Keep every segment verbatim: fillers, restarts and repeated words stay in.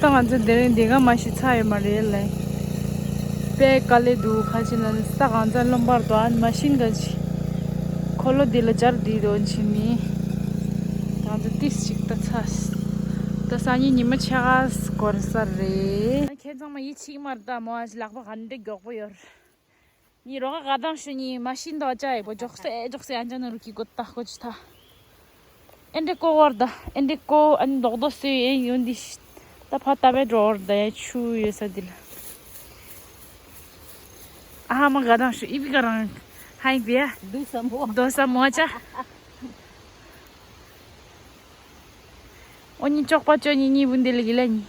ད་ང་ཚོ་དེ་རིང་འདི་ག་མ་ཤི་ཚ་ཡོད་མ་རེད་ལེ། དཔེ་དཀའ་ལས་འདུག་ཁ་ཆེ་ན་ས་གང་ཚ་རློན་པར་དོ་ཨན་མ་ཤིན་ག་ཅི། འཁོར་ལོ་འདི་ལ་སྦྱར་འདི་དོན་ཕྱིན་ནི། ད་ང་ཚོ་ཏིས་ཅིག་ད་ཚ། ད་སང་ཉིན་ཉི་མ་ཆ་ག་སྐོར་ས་རེད། ཁྱེད་ཚང་མ་ཡིད་ཆེས་མར་ད་མོ་ཨ་ལག་པ་ག་འདྲ་མགྱོགས་པོ་ཡོད། ནི་རོགས་ག་དང་ཞུ་ནི་མ་ཤིན་དོ་ཅ་ཡེ་པོ་ཇོག་སེ་ཇོག་སེ་ཨན་ཅ་ན་རུ་ཀི་གོ་ཏ་ཁོ་ཅི་ཐ། ཨེན་ཏེ་ཀོ་ཝར་ད་ཨེན་ཏེ་ཀོ་ཨན་རྡོག་རྡོག་སེ་ཨེན་ཡོན་དི་ཤི། ད་ཕ་ཏ་བེ་འགྲོ་ཝར་ད་ཡ་ཆུ་ཡོད་ས་དི་ལ། ཨ་ཧ་མ་ག་དང་ཞུ་ཨི་བི་ག་རང་ཧའི་བི་ཡ། དུ་ས་མོ། དོ་ས་མོ་ཅ། ཨོ་ནི་ཅོག་པ་ཅོ་ནི་ནི་བུན་དེ་ལ་གི་ལ་ནི།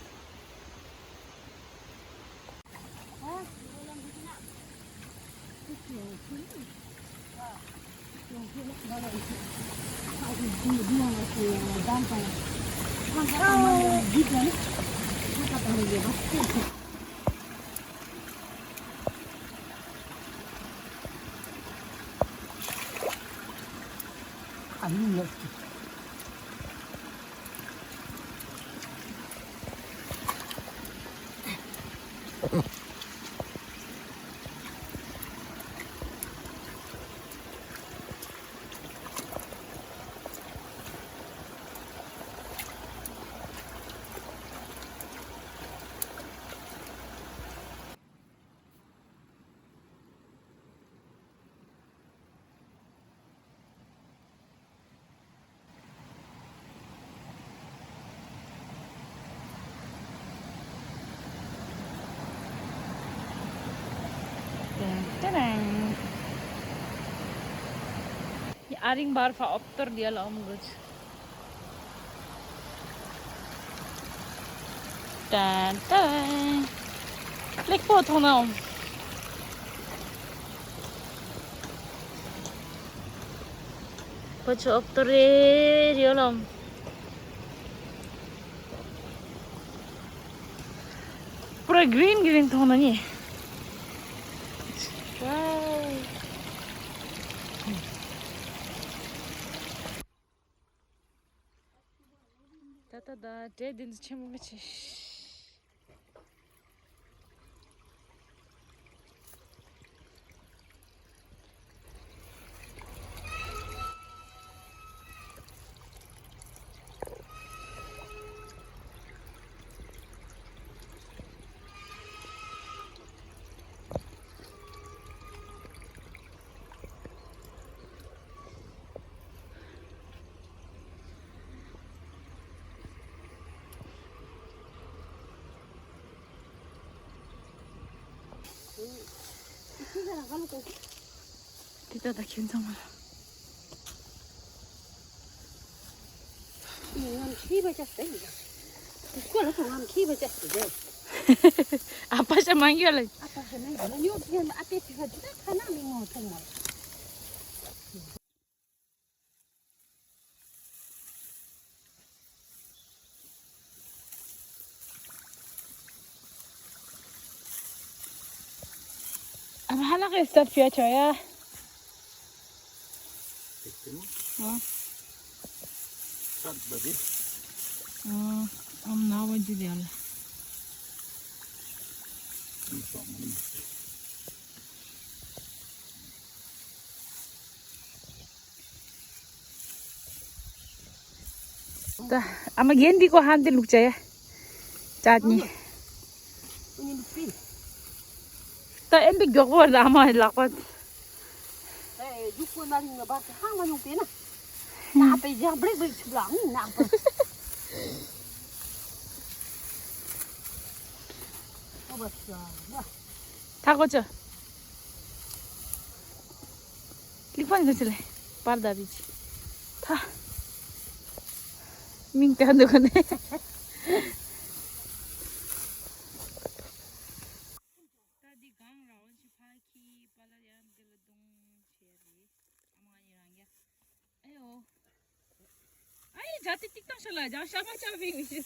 ཨ་རིང་བར་ཕ་ཨོབ་ཏོར་ལ་ཨོམ་གོ་ཆུ། ཏན་ཏན། ལེགས་པོ་མཐོང་ན་ཨོམ། ཁོ་ཚོ་ཨོབ་ཏོ་རེ་རེ་ལོམ། པུ་ར་གི་རིན་གི་རིན་མཐོང་ན་ནི། ཝའོ། ད་ད་ད་འབྲས་འདི་ཚོ་ཆེན་པོ་མི་ཆེ། དེ་ལྟ་ད་ཁྱེད་ཚང་མ་ལ། ངམ་ཁྱི་བ་ཅག་ཟེར་ཡ། ཁོ་ལ་ཁོ་ངམ་ཁྱི་བ་ཅག་ཟེར་ཡ། ཨ་ཕ་ཤ་མང་གི་ལ། ཨ་ཕ་ཤ་མང་གི་ལ་ཉོ་ཁྱི་ཨ་ཏེ་ཁྱི་བ་ཅག་ཁ་ན་མི་ངོ་ཐོང་མ། अब हालांकि सब पिया छोया। हाँ। सात बजे। हाँ, हम नौ बजे दे आला। ད་ཨ་མ་རྒན་འདི་ཀོ་ཧན་དེ་ལུག་ཅ་ཡ། ཅ་ནི། ད་ཨེ་འདི་མགྱོགས་པོ་རེད་ཨ་མ་ལག་པ། ཨེ་རྒྱུག་པོ་ན་རིང་ལ་བར་དུ་ཧང་ལ་ཡོང་པས་ན། ན་པའི་ཡང་བྲེག་བྲེག་ཆུག་ལ་ཨང་ན་པ། ཨོ་བ་ས་ན། ཐག་གོ་ཅོ། ལིག་ཕན་གི་ཚིལ་པར་ད་བི་ཅི། ཐ། མིང་ད་འདུག་ག་ནས། ད་འདི་གང་ར་བ་ཅི་ཕ་ཁི་པ་ལ་ཡང་འདི་ལ་རྡུང་བྱས་རེད། ཨ་མ་ཡི་རང་རྒྱ། ཨེ་ཡོ། ཨའི་ཇ་ཏི་ཏིག་ཏང་ཤ་ལ་ཇ་ཤ་མ་ཆ་བི་མི་ཤི།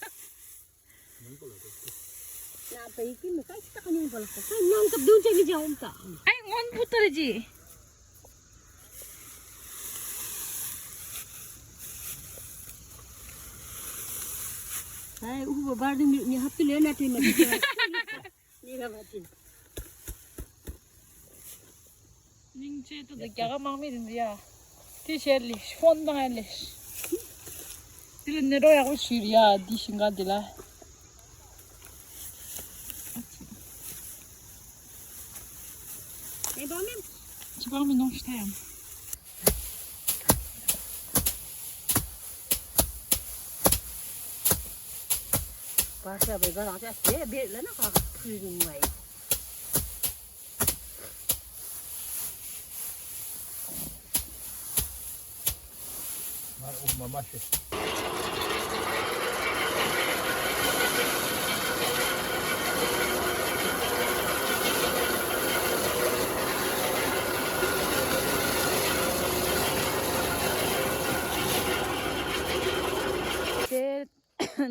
ན་པའི་ཀི་མི་ཀ་ཤི་ཏ་ཉུང་པ་ལ་ཁོ་ཁོ་ཉོང་ཀབ་དུང་ཅེ་མི་ཇ་འོང་ཏ། ཨའི་སྔོན་བུ་ཏར་ཇི། ཨའི་ཨུ་བ་བར་དུ་ནི་ཧབ་ཏུ་ལེ་ན་ཏེ་མ་ཏི་ནི་ར་མ་ཏི། སྙིང་རྗེ་ཏོ་དེ་རྒྱ་གར་དམག་མི་རེད་འདི་ཡ། དེ་བྱས་ལེ་ཕོན་བཏང་ཡ་ལེ། དེ་ལ་ནེ་རོ་ཡག་པོ་ཞུས་རེད་ཡ་འདི་ཤིང་ཀ་འདི་ལ། ཅི་པང་མི་ནོ་ཤི་ཐ་ཡམ། བར་ཤ་བའི་ག་རང་ཅག་ཞེ་བེད་ལ་ན་ཁ་ཁུ་རུ་མ་ཡི།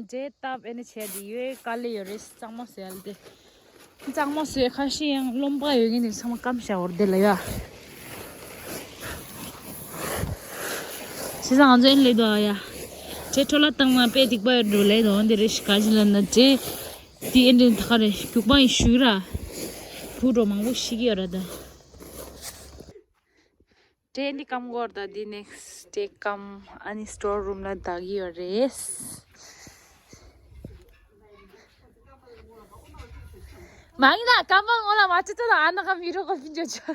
རྗེས་ལྟ་བ་ཨེ་ནི་བྱས་ཏེ་ཡོད་དཀའ་ལས་ཡོད་རེད། གཙང་མ་བཟོས་ཡ་ལ་དེ། གཙང་མ་བཟོས་ཁ་ཤས་ཡང་རློན་པ་ཡོད་མཁན་དེ་ཚང་མ་སྐམ་བཞག་འོར་དེ་ལ་ཡ། བྱས་ཙང་ང་ཚོ་ཨེ་ནི་ལས་དོ་ཡ། རྗེས་འཕྲོ་བརླག་བཏང་ན་དཔེ་སྡིག་པ་ཡོད་འགྲོ་ལས་དོ་འདི་རེ་ཞིག་ག་ཅི་ལ་ན་རྗེས། དེ་ཨེ་འདྲེན་ད་ག་རེ་རྒྱུག་པ་ཡིན་ཞུས་ར། བུ་འགྲོ་མང་པོ་ཤི་གི་ཡོད་ར་ད། ཏྲེ་འདི་སྐམ་གོར་ད་འདི་ནེགསི་ཏེ་སྐམ་ཨ་ནི་སི་ཊོར་རུམ་ལ་བདག་གི་ཡོད་རེད། མང་ན་སྐམ་པ་ངོ་ལ་མ་ཅི་ཏོ་ཨ་ན་ཁ་མི་རོ་ཁ་ཕིན་ཅོ་ཅོ།